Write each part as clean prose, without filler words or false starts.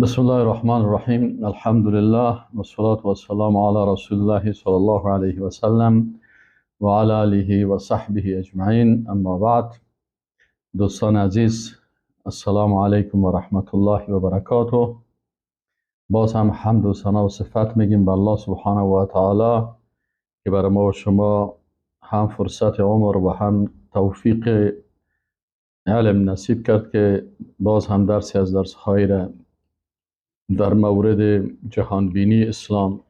بسم الله الرحمن الرحیم. الحمد لله والصلاة والسلام علی رسول الله صلی الله علیه و سلم و علی آله و صحبه اجمعین. اما بعد، دوستان عزیز، السلام علیکم و رحمت الله و برکاته. باز هم حمد و ثنا و صفت میگیم به الله سبحانه و تعالی که برای ما و شما هم فرصت عمر و هم توفیق علم نصیب کرد که باز هم درسی از درس های را در مورد جهانبینی اسلام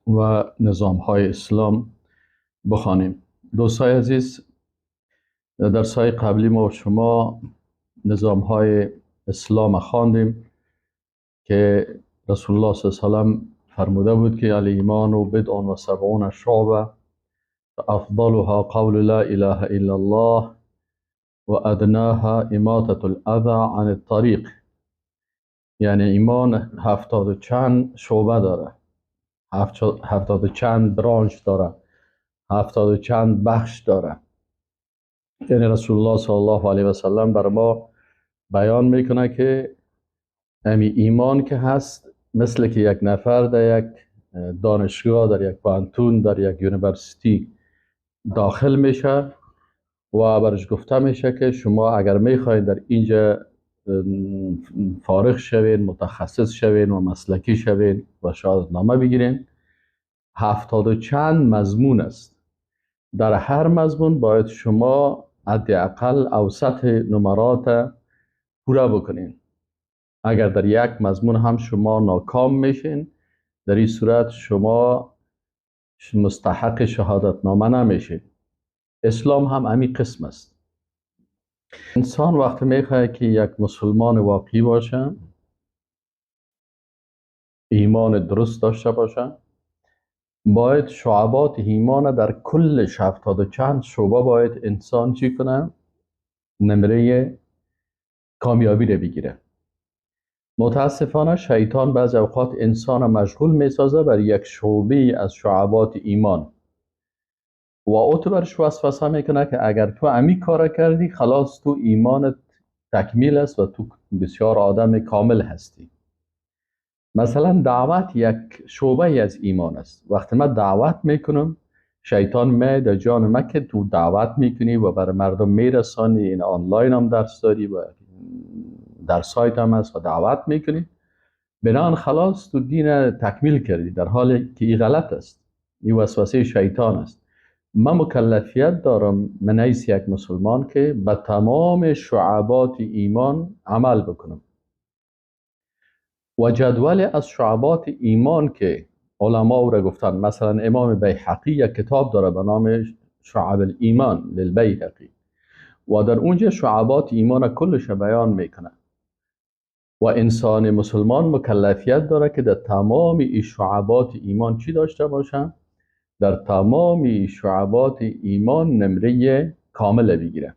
و نظام های اسلام بخوانیم. دوستای عزیز، در درس های قبلی ما و شما نظام های اسلام خواندیم که رسول الله صلی الله علیه و سلم فرموده بود که الایمان بضع و سبعون شعبه افضلها قول لا اله الا الله و ادناها اماطة الاذی عن الطریق. یعنی ایمان 70 و چند شعبه داره، 70 و چند branch داره، 70 و چند بخش داره. یعنی رسول الله صلی الله علیه و سلم بر ما بیان میکنه که امی ایمان که هست، مثل که یک نفر در یک دانشگاه، در یک پوهنتون، در یک university داخل میشه و برش گفته میشه که شما اگر میخواین در اینجا فارغ شوین، متخصص شوین و مسلکی شوین و شهادتنامه بگیرین، 70 و چند مضمون است. در هر مضمون باید شما حداقل اوسط نمرات پورا بکنین. اگر در یک مضمون هم شما ناکام میشین، در این صورت شما مستحق شهادتنامه نمیشین. اسلام هم همین قسم است. انسان وقتی میخواد که یک مسلمان واقعی باشه، ایمان درست داشته باشه، باید شعبات ایمان در کل 70 و چند شعبه باید انسان چی کنه؟ نمره کامیابی رو بگیره. متاسفانه شیطان بعض اوقات انسان مشغول میسازه بر یک شعبه از شعبات ایمان و او تو برش وسوسه میکنه که اگر تو امی کار کردی، خلاص تو ایمانت تکمیل است و تو بسیار آدم کامل هستی. مثلا دعوت یک شعبه از ایمان است. وقتی من دعوت میکنم، شیطان می در جان من که تو دعوت میکنی و بر مردم میرسانی، این آنلاین هم درس داری و در سایت هم هست و دعوت میکنی، بنان خلاص تو دین تکمیل کردی، در حالی که این غلط است. این وسوسه شیطان است. من مکلفیت دارم من حیث یک مسلمان که به تمام شعبات ایمان عمل بکنم و جدول از شعبات ایمان که علما او را گفتن، مثلا امام بیهقی یک کتاب داره به نام شعب الایمان للبیهقی و در اونجا شعبات ایمان کلش بیان میکنه و انسان مسلمان مکلفیت داره که در تمام این شعبات ایمان چی داشته باشه؟ در تمام شعبات ایمان نمره کامل بگیره.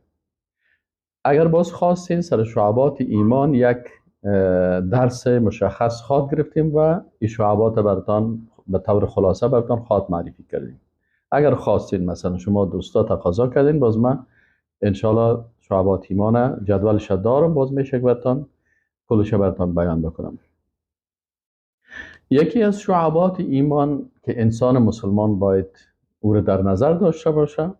اگر باز خواستین سر شعبات ایمان یک درس مشخص خواد گرفتیم و این شعبات براتان به طور خلاصه براتان خواد معرفی کردیم. اگر خواستین، مثلا شما دوستا تقاضا کردین، باز من انشالله شعبات ایمان جدولش دارم، باز میشه براتان کلش براتان بیان بکنم. یکی از شعبات ایمان که انسان مسلمان باید او را در نظر داشته باشه،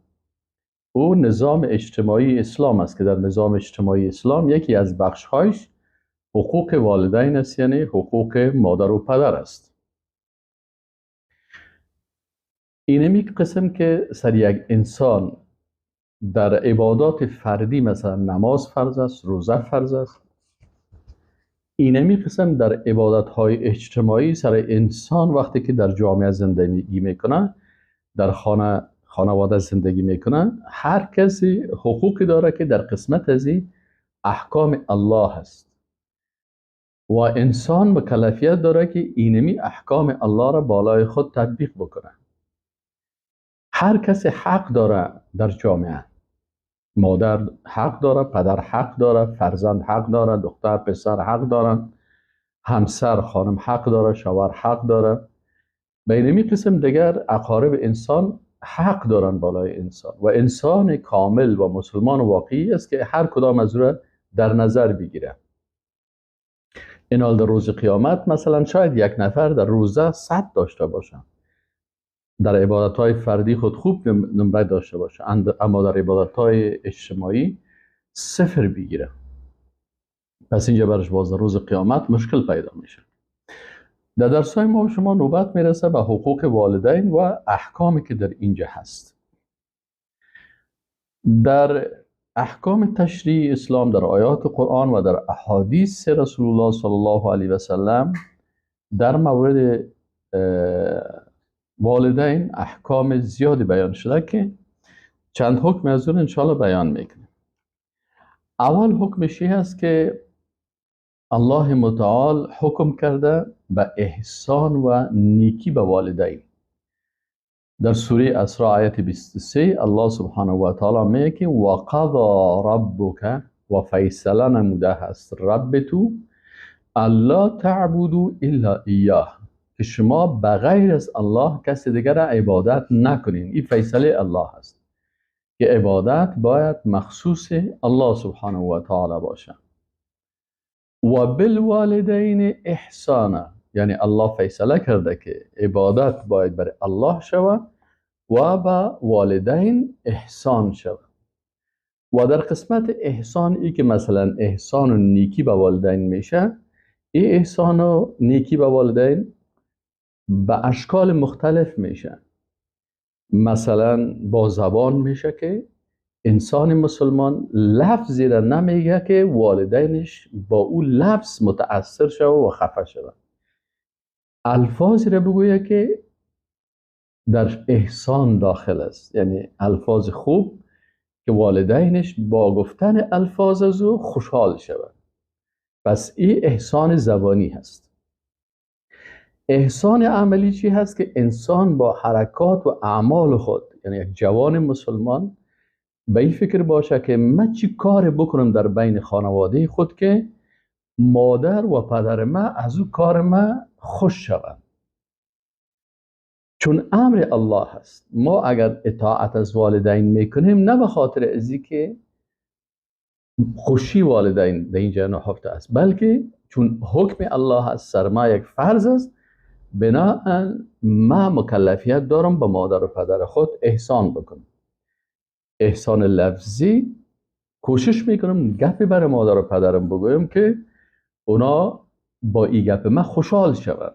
او نظام اجتماعی اسلام است که در نظام اجتماعی اسلام یکی از بخشهایش حقوق والدین است، یعنی حقوق مادر و پدر است. اینمی قسم که سر یک انسان در عبادات فردی، مثلا نماز فرض است، روزه فرض است، اینمی قسم در عبادت های اجتماعی سر انسان وقتی که در جامعه زندگی میکنه، در خانه خانواده زندگی میکنه، هر کسی حقوقی داره که در قسمت ازی احکام الله است و انسان مکلفیت داره که اینمی احکام الله را بالای خود تطبیق بکنه. هر کسی حق داره در جامعه، مادر حق داره، پدر حق داره، فرزند حق داره، دختر پسر حق دارن، همسر خانم حق داره، شوهر حق داره. به اینمی قسم دیگر اقارب انسان حق دارن بالای انسان و انسان کامل و مسلمان واقعی است که هر کدام از او را در نظر بگیره. اینال در روز قیامت مثلا شاید یک نفر در روزه 100 داشته باشه، در عبادت های فردی خود خوب نمره داشته باشه، اما در عبادت های اجتماعی 0 بگیره. پس اینجا برش باز در روز قیامت مشکل پیدا میشه. در درس های ما شما نوبت میرسه به حقوق والدین و احکامی که در اینجا هست. در احکام تشریع اسلام، در آیات قرآن و در احادیث رسول الله صلی الله علیه و سلم در مورد والدین احکام زیادی بیان شده که چند حکم از اون انشاءالله بیان میکنیم. اول حکمشی هست که الله متعال حکم کرده به احسان و نیکی به والدین. در سوره اسراء آیت 23 الله سبحانه و تعالی میگه که وقضا ربک، و فیصله نموده هست رب تو، الا تعبدوا الا ایاه، که شما بغیر از الله کسی دیگر را عبادت نکنین. این فیصله الله هست که عبادت باید مخصوص الله سبحانه و تعالی باشه. و بالوالدین احسانا، یعنی الله فیصله کرده که عبادت باید برای الله شود و به والدین احسان شود. و در قسمت احسان ای که مثلا احسان و نیکی به والدین میشه، این احسان و نیکی به والدین به اشکال مختلف میشه. مثلا با زبان میشه که انسان مسلمان لفظی را نمیگه که والدینش با او لفظ متاثر شوه و خفه شوه. الفاظی را بگویه که در احسان داخل است، یعنی الفاظ خوب که والدینش با گفتن الفاظ از او خوشحال شوند. پس این احسان زبانی هست. احسان عملی چی هست؟ که انسان با حرکات و اعمال خود، یعنی یک جوان مسلمان به این فکر باشه که من چی کار بکنم در بین خانواده خود که مادر و پدر من از او کار من خوش شوند. چون امر الله هست، ما اگر اطاعت از والدین میکنیم نه به خاطر ازی که خوشی والدین در اینجا نهفته است، بلکه چون حکم الله هست، سر ما یک فرض است، بناءً ما مکلفیت دارم به مادر و پدر خود احسان بکنم. احسان لفظی کوشش میکنم گپی برای مادر و پدرم بگویم که اونا با این گپ من خوشحال شوند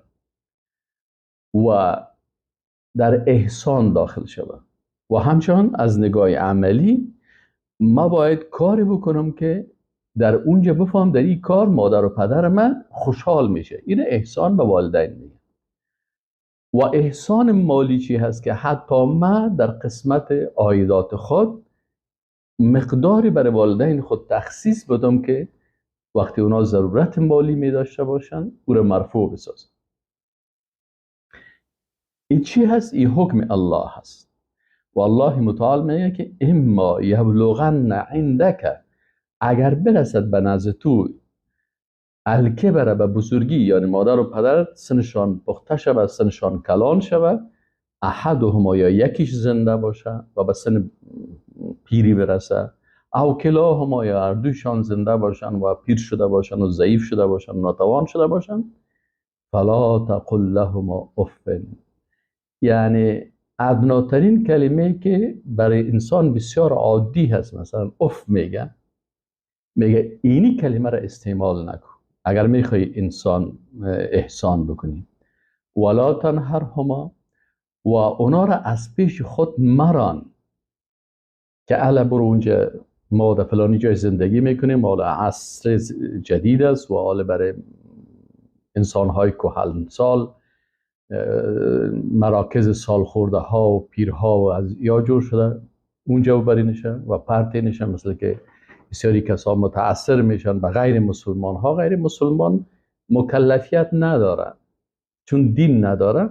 و در احسان داخل شوند. و همچنان از نگاه عملی ما باید کاری بکنم که در اونجا بفهم در این کار مادر و پدر من خوشحال میشه. این احسان به والدین میگه. و احسان مالی چی هست؟ که حتی من در قسمت عایدات خود مقداری برای والدین خود تخصیص بدم که وقتی اونا ضرورت مالی می داشته باشن او را مرفوع بسازن. این چی هست؟ این حکم الله هست. و الله متعال میگه که اما یبلغن عندک، اگر برسد به نزد تو الکبر، به بزرگی، یعنی مادر و پدر سنشان پخته شود، سنشان کلان شود، احدهما یا یکیش زنده باشه و به سن پیری برسه، او کلاهما یا هر دوشان زنده باشن و پیر شده باشن و ضعیف شده باشن و ناتوان شده باشن، فلا تقل لهما اف، یعنی ادناترین کلمه که برای انسان بسیار عادی هست، مثلا اف میگه، میگه اینی کلمه را استعمال نکن اگر میخوای انسان احسان بکنی. ولا تنهرهما، و اونا را از پیش خود مران که اهل برو اونجا، ما در فلانی جای زندگی میکنیم، حالا عصر جدید است و حالا برای انسانهای کهن سال مراکز سالخورده ها و پیرها و از یا جور شده، اونجا ببری نشن و پرتی نشن، مثل که بسیاری کسا متاثر میشن به غیر مسلمان ها. غیر مسلمان مکلفیت نداره چون دین نداره.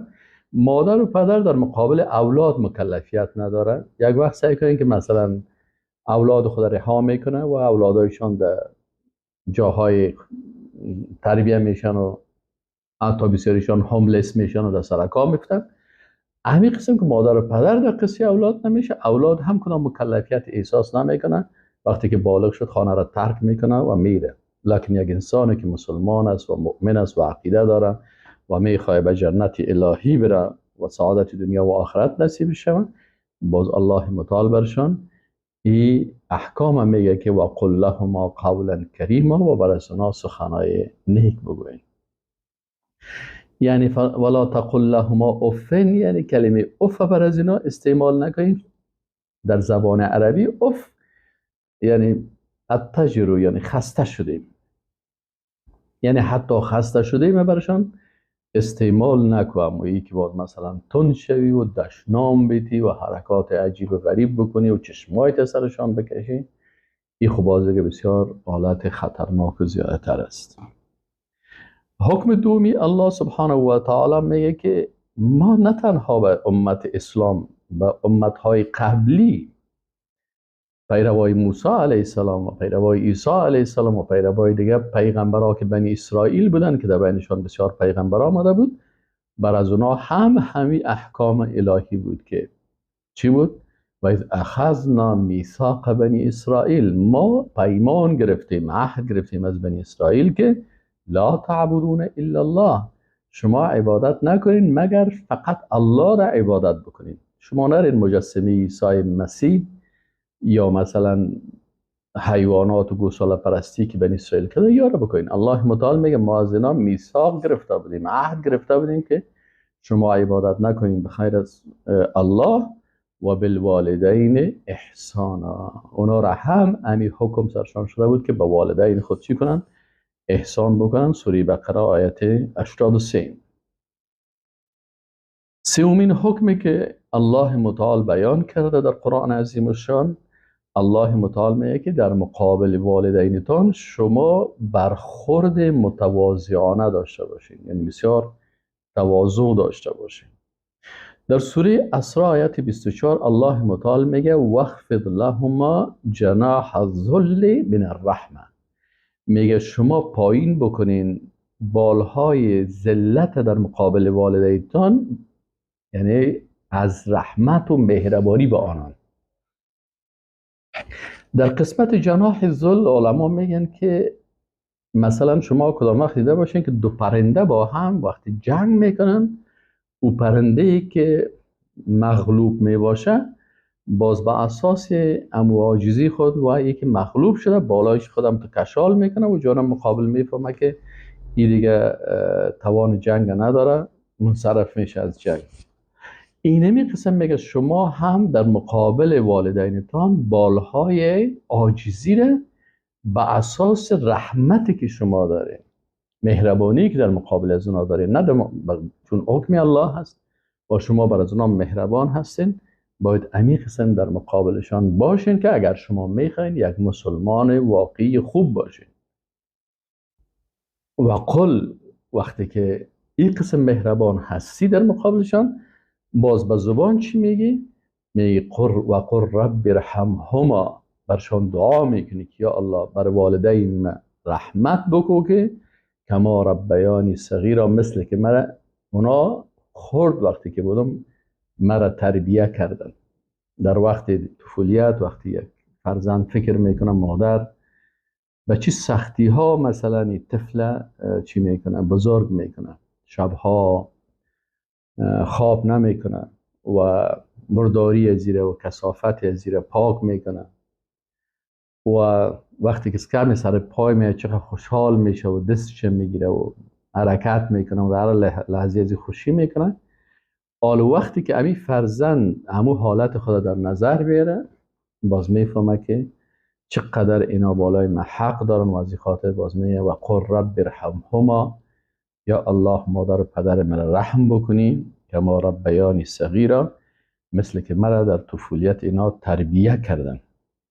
مادر و پدر در مقابل اولاد مکلفیت نداره. یک وقت سعی کنین که مثلا اولاد خود رها میکنه و اولادایشان در جاهای تربیه میشن و حتی بسیاریشان هوملس میشن و در سرکا میفتن. همین قسم که مادر و پدر در قصه اولاد نمیشه، اولاد هم کدام مکلفیت احساس نمیکنه، وقتی که بالغ شد خانه را ترک میکنه و میره. لکن یک انسانی که مسلمان است و مؤمن است و عقیده داره و میخواه به جنت الهی بره و سعادت دنیا و آخرت نصیب شود، باز الله متعال برشان این احکام میگه که وقل لهما قولا کریما، و بر از اونا سخنای نیک بگوین. یعنی ولا تقل لهما افن، یعنی کلمه اف بر از اینا استعمال نکنین. در زبان عربی اف یعنی التجر، یعنی خسته شدیم، یعنی حتی خسته شدیم برشان استعمال نکو. اما ای که باز مثلا تند شوی و دشنام بیتی و حرکات عجیب و غریب بکنی و چشمایت سرشان بکشی، این خب بازه که بسیار حالت خطرناک و زیادتر است. حکم دومی الله سبحانه و تعالی میگه که ما نه تنها به امت اسلام، به امتهای قبلی، پیروای موسی علیه السلام و پیروای عیسی علیه السلام و پیروای دیگه پیغمبرها که بنی اسرائیل بودن که در بینشان بسیار پیغمبر آمده بود، بر از اونا هم همی احکام الهی بود که چی بود؟ و اذ اخذنا میثاق بنی اسرائیل، ما پیمان گرفتیم، عهد گرفتیم از بنی اسرائیل که لا تعبدون الا الله، شما عبادت نکنین مگر فقط الله را عبادت بکنین. شما نرین مجسمه عیسی مسیح یا مثلا حیوانات و گوساله پرستی که بنی اسرائیل کرده یا را بکنین. الله متعال میگه ما از اینا میثاق گرفته بودیم، عهد گرفته بودیم که شما عبادت نکنین بخیر از الله و بالوالدین احسانا. اونا را هم امی حکم سرشان شده بود که به والدین خود چی کنن؟ احسان بکنن. سوره بقره آیت 83. سومین حکمی که الله متعال بیان کرده در قرآن عظیم الشان، الله متعال میگه که در مقابل والدینتان شما برخورد متواضعانه داشته باشین، یعنی بسیار تواضع داشته باشین. در سوره اسراء آیت 24 الله متعال میگه واخفض لهما جناح الذل من الرحمه، میگه شما پایین بکنین بالهای ذلت در مقابل والدینتان، یعنی از رحمت و مهربانی به آنان. در قسمت جناح ذل علما میگن که مثلا شما کدام وقت دیده باشین که دو پرنده با هم وقتی جنگ میکنن، او پرنده ای که مغلوب میباشه باز به اساس امواجزی خود و یکی مغلوب شده بالایش خودم تو کشال میکنه و جانم مقابل میفهمه که این دیگه توان جنگ نداره، منصرف میشه از جنگ. اینمی قسم میگه شما هم در مقابل والدینتان بالهای عاجزی را به اساس رحمتی که شما دارین، مهربانی که در مقابل از اونا دارین، نه چون حکم الله هست با شما بر از اونا مهربان هستین، باید امی قسم در مقابلشان باشین که اگر شما میخواین یک مسلمان واقعی خوب باشین. و قل، وقتی که این قسم مهربان هستی در مقابلشان، باز به زبان چی میگی؟ میگی قر و قر رب ارحمهما، برشان دعا میکنی که یا الله بر والدین رحمت بکو که کما ربیانی صغیرا، مثل که مرا اونا خرد وقتی که بودم مرا تربیه کردن. در وقت طفولیت وقتی یک فرزند فکر میکنه مادر به چه سختی ها مثلا این طفل چی میکنه، بزرگ میکنه، شبها خواب نمیکنه و مرداری زیره و کثافت زیره پاک میکنه و وقتی که کمی سر پای میاد چقدر خوشحال میشه و دستش میگیره و حرکت میکنه و در لحظه از خوشی میکنه. حال وقتی که امی فرزند همو حالت خود در نظر بیاره، باز میفهمه که چقدر اینا بالای ما حق دارن و از این خاطر باز میگه و قل رب ارحمهما، یا الله مادر و پدر من رحم بکنی کما ربیانی صغیرا، مثل که مرا در طفولیت اینا تربیه کردن.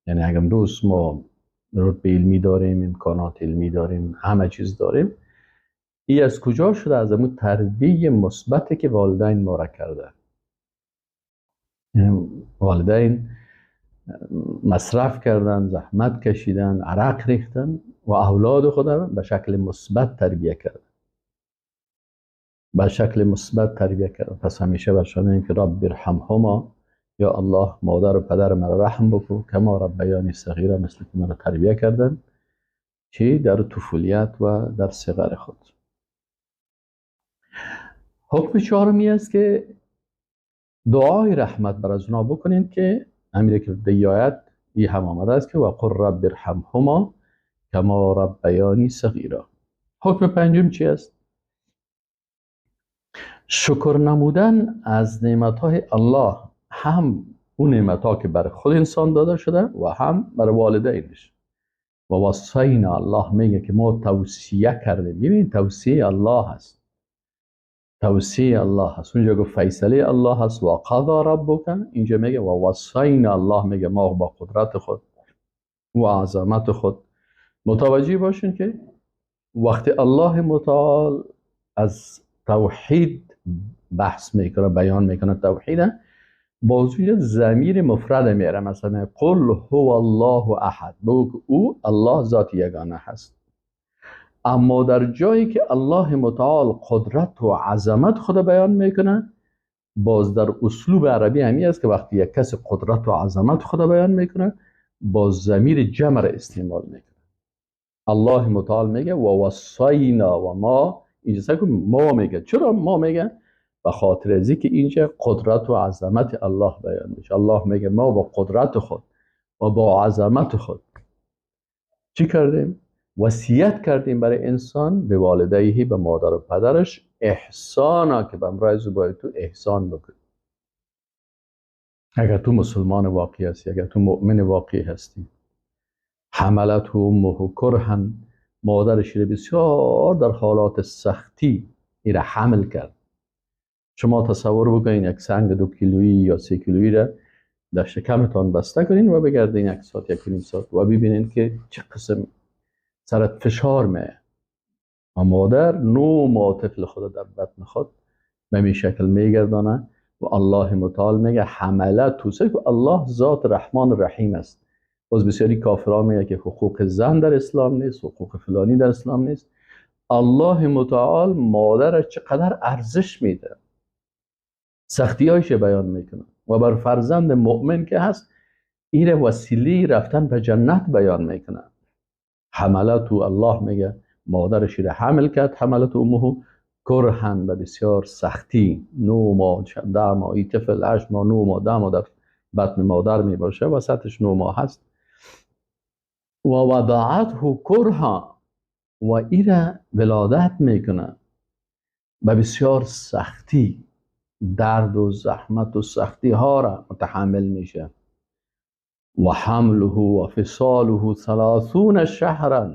یعنی اگر امروز ما رتبه علمی داریم، امکانات علمی داریم، همه چیز داریم، ای از کجا شده؟ از امون تربیه مثبتی که والدین ما را کرده. یعنی والدین مصرف کردن، زحمت کشیدن، عرق ریختن و اولاد خود به شکل مثبت تربیه کردن، به شکل مثبت تربیه کردن. پس همیشه برشان میگیم که رب ارحمهما، یا الله مادر و پدر مرا رحم بکن کما ربیانی صغیرا، مثل که مرا تربیه کردن. چی؟ در طفولیت و در صغر خود. حکم چهارمی است که دعای رحمت بر از اونا بکنین که امیره که دیایت ای هم آمده است که و قل رب ارحمهما کما ربیانی صغیرا. حکم پنجم چی است؟ شکر نمودن از نعمت‌های الله، هم اون نعمت‌ها که بر خود انسان داده شده و هم بر والدینش. و وصینا، الله میگه که ما توصیه کردیم. ببینید توصیه الله هست، توصیه الله هست. اونجا گفت فیصله الله هست و قضا ربک، اینجا میگه و وصینا، الله میگه ما با قدرت خود و عظمت خود. متوجه باشین که وقتی الله متعال از توحید بحث میکنه، بیان میکنه توحید، باز اونجا ضمیر مفرد میاره. مثلا قل هو الله احد، بگو که او الله ذات یگانه هست. اما در جایی که الله متعال قدرت و عظمت خود بیان میکنه، باز در اسلوب عربی همی است که وقتی یک کس قدرت و عظمت خود بیان میکنه، باز ضمیر جمع را استعمال میکنه. الله متعال میگه و وصینا و ما، اینجا سکن ما میگه. چرا ما میگه؟ به خاطر از اینکه اینجا قدرت و عظمت الله بیان میشه. الله میگه ما با قدرت خود و با عظمت خود چی کردیم؟ وصیت کردیم برای انسان به والدیه، به مادر و پدرش احسانا، که به امرای باید تو احسان بکنی. اگر تو مسلمان واقعی هستی، اگر تو مؤمن واقعی هستی. حملته امه کرها، مادرش را بسیار در حالات سختی ایره حمل کرد. شما تصور بکنین یک سنگ 2 کیلویی یا 3 کیلویی را در شکمتان بسته کنین و بگردین 1 ساعت 1.5 ساعت و ببینین که چه قسم سرت فشار میه. و مادر 9 ماه طفل خود در بطن خود به می شکل میگردانه و الله متعال میگه حملت تو. الله ذات رحمان رحیم است. باز بسیاری کافرها میگه که حقوق زن در اسلام نیست، حقوق فلانی در اسلام نیست. الله متعال مادر چقدر ارزش میده، سختیایش بیان میکنه و بر فرزند مؤمن که هست این وسیله رفتن به جنت بیان میکنه. حملت الله میگه مادرش را حمل کرد، حملت امه کرهن، و بسیار سختی، 9 ماه 10 ماه، ای طفل 8 ماه 9 ماه 10 ماه در بطن مادر میباشه، وسطش 9 ماه هست. و وضعته کرها، و ایره ولادت میکنه و بسیار سختی، درد و زحمت و سختی ها را متحمل میشه. و حمله و فصاله 30 شهرا،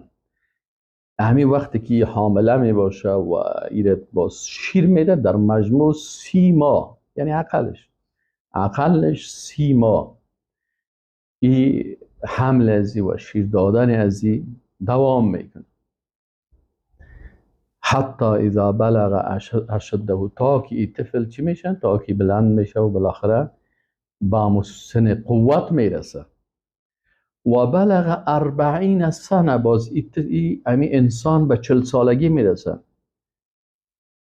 همین وقتی که حامله می باشه و ایره باز شیر میده، در مجموع 30 ماه، یعنی اقلش 30 ماه ای حمل ازی و شیر دادن ازی دوام میکنه. حتی اذا بلغ اشده، تا که ای طفل چی میشن؟ تا که بلند میشه و بالاخره با سن قوت میرسه. و بلغ 40 سنه، باز ای انسان به 40 سالگی میرسه.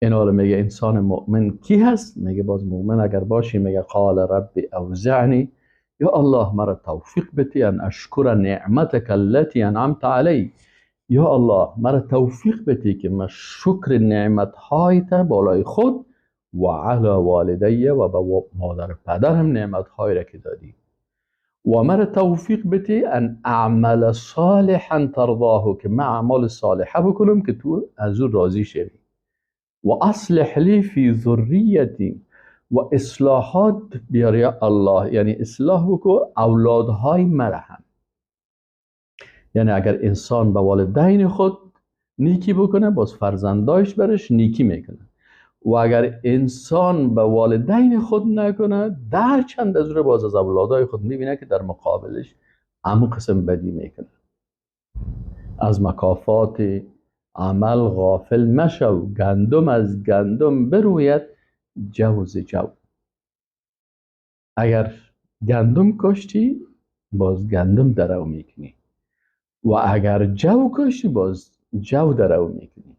اینا رو میگه انسان مؤمن کی هست؟ میگه باز مؤمن اگر باشی، میگه قال رب اوزعنی، یا الله مرا توفیق بتی ان اشکر نعمتک التي انعمت علی، یا الله مرا توفیق بتی که من شکر نعمت هایت بالای خود و علی والدی و به مادر پدرم نعمت های را که دادی، و مرا توفیق بتی ان اعمل صالحا ترضاه، که من اعمال صالحه بکنم که تو از او راضی شوی، و اصلح لی فی ذریتی، و اصلاحات بیار یا الله، یعنی اصلاح بکو اولادهای مرا هم. یعنی اگر انسان به والدین خود نیکی بکنه، باز فرزندایش برش نیکی میکنه، و اگر انسان به والدین خود نکنه، در چند از رو باز از اولادای خود میبینه که در مقابلش همون قسم بدی میکنه. از مکافات عمل غافل مشو، گندم از گندم بروید جو ز جو. اگر گندم کاشتی باز گندم درو میکنی، و اگر جو کاشتی باز جو درو میکنی.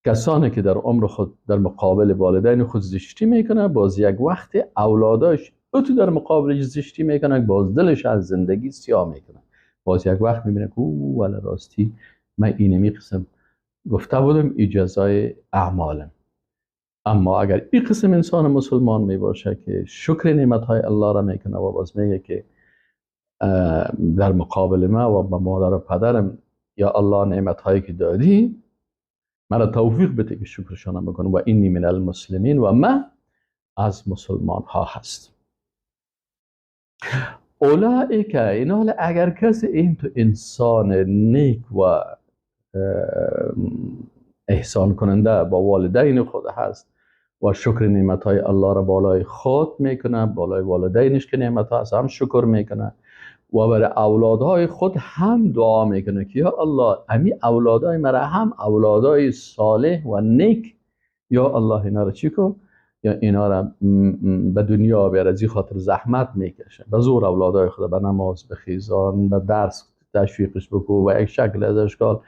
کسانی که در عمر خود در مقابل والدین خود زشتی میکنه، باز یک وقت اولاداش او تو در مقابلش زشتی میکنه، باز دلش از زندگی سیاه میکنه. باز یک وقت میبینه که او ولی راستی من اینمی قسم گفته بودم، ای جزای اعمالم. اما اگر این قسم انسان مسلمان می باشه که شکر نعمت های الله را میکنه و باز میگه که در مقابل ما و با مادر و پدرم یا الله نعمت هایی که دادی مرا توفیق بده که شکرشان بکنم و اینی من المسلمین و من از مسلمان ها هست. اولئک، اینا اگر کسی این تو انسان نیک و احسان کننده با والدین خود هست و شکر نعمت های الله را بالای خود میکنه، بالای والدینش که نعمت ها هست هم شکر میکنه و برای اولادهای خود هم دعا میکنه که یا الله امی اولادهای مرا هم اولادهای صالح و نیک یا الله اینا را چی کن، یا اینا را به دنیا بیاره. از این خاطر زحمت میکشه، به زور اولادهای خود به نماز بخیزان، به درس تشویقش بکو و یک شکل از اشکال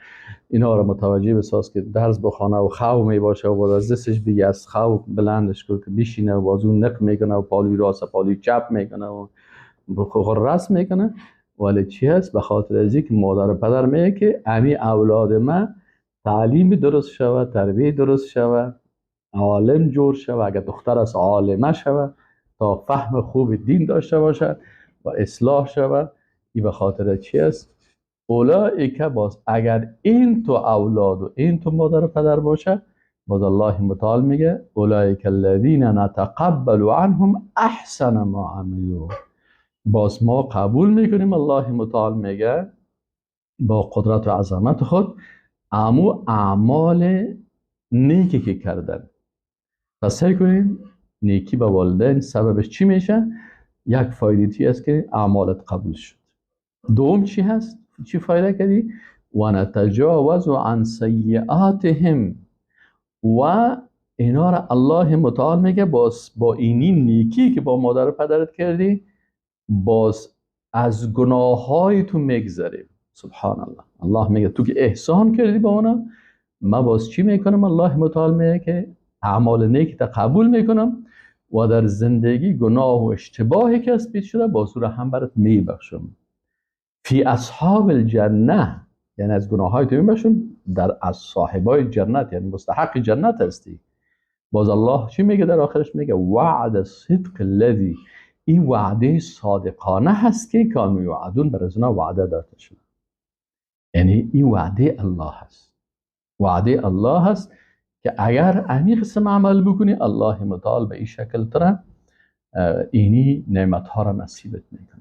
اینا را متوجه بساز که درس بخوانه و خو میباشه و باز از دستش بگی از خو بلندش کن که بشینه و باز اون نق میکنه و پالوی راست پالوی چپ میکنه و رسم میکنه. ولی چی هست؟ به خاطر از اینکه مادر و پدر میگه که امی اولاد من تعلیم درست شود، تربیه درست شود، عالم جور شود، اگر دختر است عالمه شود تا فهم خوب دین داشته باشد و اصلاح شود. این به خاطر چی است؟ اولئک باز اگر این تو اولاد و این تو مادر و پدر باشه، باز الله متعال میگه اولئک الذین نتقبل عنهم احسن ما عملوا. باز ما قبول میکنیم، الله متعال میگه با قدرت و عظمت خود امو اعمال نیکی که کردن. پس سعی کنیم نیکی به والدین سببش چی میشه؟ یک فایده چی است که اعمالت قبول شد. دوم چی هست؟ چی فایده کردی؟ و نتجاوز عن سیئاتهم. و اینا را الله متعال میگه باز با اینی نیکی که با مادر و پدرت کردی باز از گناههای تو میگذریم. سبحان الله. الله میگه تو که احسان کردی با اونا، من باز چی میکنم؟ الله متعال میگه که اعمال نیک تا قبول میکنم و در زندگی گناه و اشتباهی که از پیش شده باز او را هم برات میبخشم. فی اصحاب الجنه، یعنی از گناه های تو میبخشم، در از صاحبای جنت، یعنی مستحق جنت هستی. باز الله چی میگه در آخرش؟ میگه وعد الصدق الذی، این وعده صادقانه هست که کانوا یوعدون، بر از اونا وعده داده شده. یعنی این وعده الله هست، وعده الله هست که اگر امی قسم عمل بکنی الله متعال به این شکل تره اینی نعمت ها را نصیبت میکنه.